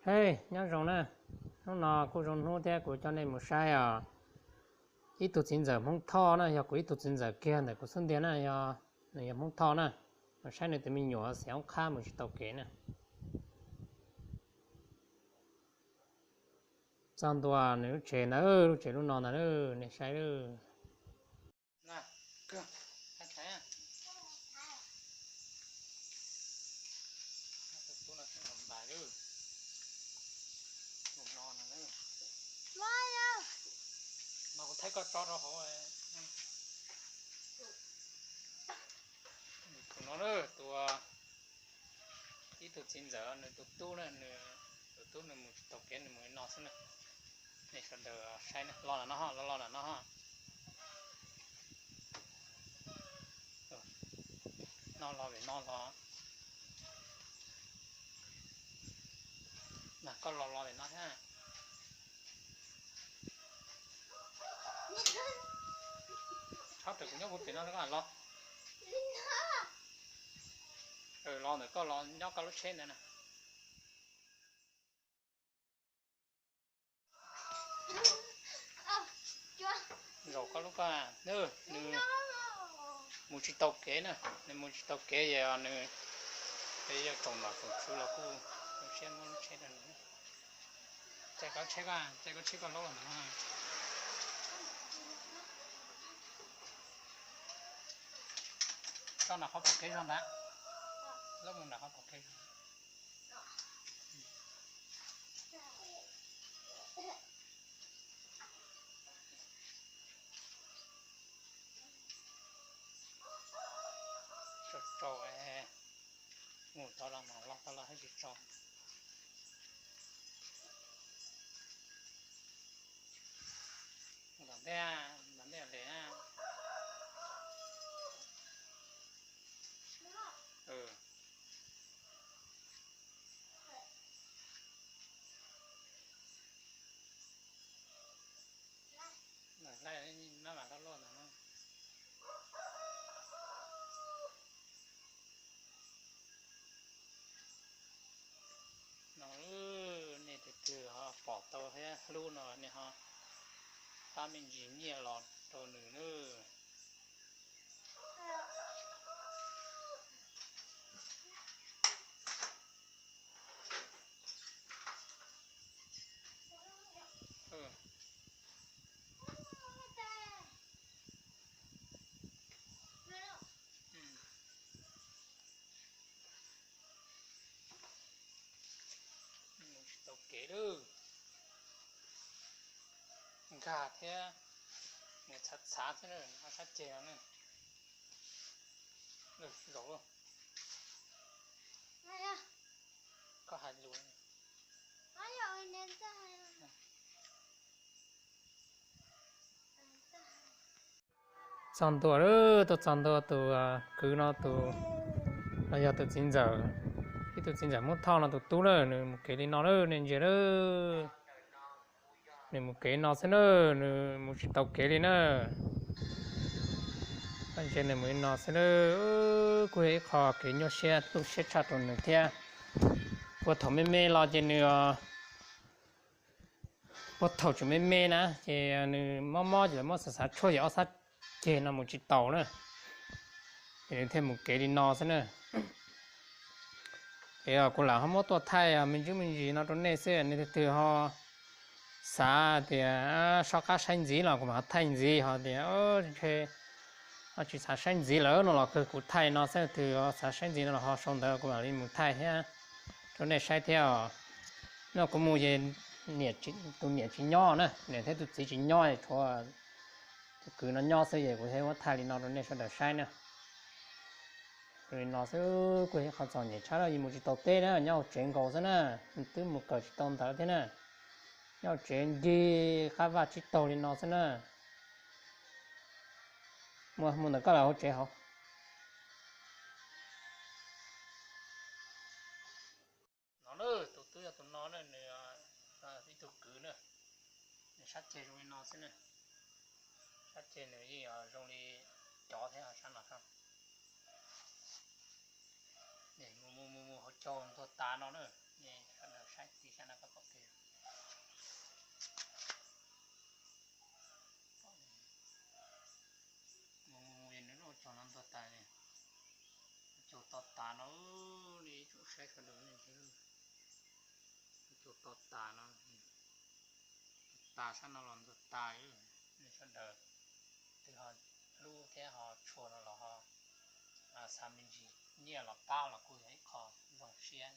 Hej, nyob zoo na. Hnub no kuj zoo hnub thiab kuv coj nej mus saib os. Ib tug txiv ntxawm Hmoob Thoj na, yog kuv ib tug txiv ntxawm kiag ntawm kuv xub ntiag na, yog nws yog Hmoob Thoj na. Mus saib nws tus me nyuam xiam oob qhab mus tsis tau kev na. Txog ntua nws lub tsev ntawd, lub tsev lub no ntag, nej saib. Mas kuv thaij koj tso rau hauv. Tus no na, tus, ib tug txiv ntxawm nws tus tub na, nws tus tub nws mus tsis tau kev nws mus li no xwb na. Nej sawv daws saib na, lo ntawm no ho, lo lo ntawm no ho. No los vim no los, mas koj los los vim no thiab. Txhob rawm kuv nyob puag pem no los. Los ntawm koj los nyob koj lub tsheb ntawd na. Zaum koj lub koj, nws mus tsis tau kev na, nws mus tsis tau kev es nws, yog tsoom nom tsoom tswv los kuj zoo siab muab lub tsheb rau nws. Caij koj tsheb koj, caij koj tsheb koj laub los ntawd. Tso nram qhov pom kev zog ntag, laub mus nram qhov pom kev zog. Tso tso, mus tod los mas los tod los haj tsis tso. Ntom ntej, ntom ntej li na. Laj mab vam loj loj ntawd no. No, nej tus twg ho pom tau thiab hlub no nej ho pab me ntsis nyiaj los rau nws nawb. Mus tsis tau kev lawm. Nkag thiab, niam txhav txhav xwb na, ob sab ceg no na. Zaum, koj hais lus. Txog ntua lawm, tuaj txog ntua tus kwv no tus, no yog tus txiv ntxawm, ib tug txiv ntxawm Hmoob Thoj no tus tub na, nws mus kev li no na, nej ntsia na. Nws mus kev no xwb na, nws mus tsis tau kev li na. Koj ntsia nws mus li no xwb na, kuj yog ib qho kev nyuaj siab tu siab tshaj rau nws thiab. Puag thaum me me los ces nws, puag thaum tseem me me na ces nws mob mob ces lawv muab xav xav tshuaj ces ob sab ceg no mus tsis taus na, ces nws thiaj mus kev li no xwb na. Es kuv lam ho muab tuaj thaij me ntsis me ntsis no rau nej xwb, nej tus twg ho xav tias soj qab saib ntxiv los kuv mam ho thaij ntxiv, ho tias ntshe tsis xav saib ntxiv lawm no los kawg kuv thaij no xwb, tus xav saib ntxiv no los ho sau ntawv kuv mam li mus thaij thiab rau nej saib thiab os. No kuv mus ces tus niam tsis nyob na, niam thiab tus txiv tsis nyob, tshuav tus kwv no nyob xwb es kuv thiaj muab thaij li no rau nej sawv daws saib na. Li no xwb kuj yog qhov txom nyem tshaj na, yus mus tsis tau teb na, nyob hauv tsev nkaus xwb na, twb mus kawm tsis tau ntawv thiab na. Nyob hauv tsev ncig qab vaj tsib taug li no xwb na. Mus ntawm koj lawm hauv tsev hauv. No na, tus twb yog tus no na, nws ib tug kwv na, nws sab ceg zoo li no xwb na. Sab ceg nws yeej zoo li cov thiab sab no. Mus mus mus mus hauv caug ntuag tas no na, nej sawv daws saib txiv sab no. to tas no, to tas sab no los ntxuag tas. Nej sawv daws twg ho hlub thiab ho tshua no los ho xa me ntsis nyiaj los pab los kuj yog ib qho zoo siab.